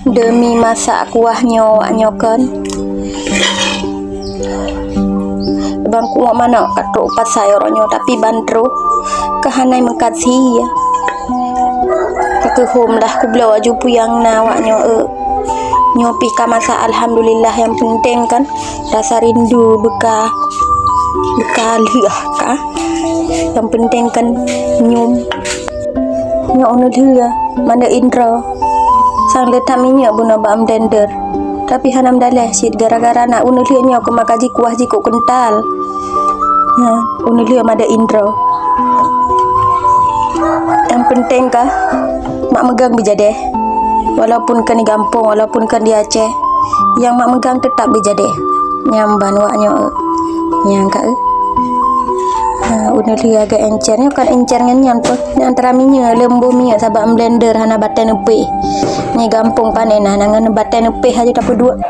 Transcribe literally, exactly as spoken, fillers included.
Demi masak kuah nyoe awak nyoe kon. Bang kuah manok ka trok pasai uroe nyoe, tapi ban troh ka hana meukat sie. Ka keuhom dah kubloe aju puyang na awak nyoe, eh. Nyoe pih ka masak, alhamdulillah, nyang penting kan rasa rindu beuka, beuka lheueh ka. Nyang penting kan nyoe. Nyoe uneulheueh mandum indroe. Sang le that minyeuk bunoe bak blender. Tapi hana meudaleh cit gara-gara na uneulheueh nyoe keumaka jikuah jikuk keuntal. Nyan, uneulheueh mandum indroe. Nyang penting ka mak meugang beujadeh. Walaupun kon di gampông, walaupun kon di Aceh, nyang mak meugang teutap beujadeh. Nyan ban awak nyoe. Nyan ka, eh. Ha, uneulheueh agak encer. Nyoe kon encer ngon nyan pun. Nyan antara minyeuk, leumbô minyeuk sabab blender hana batèe neupéh. Nyoe gampông panen hana ngon batèe neupéh aju tapeuduek.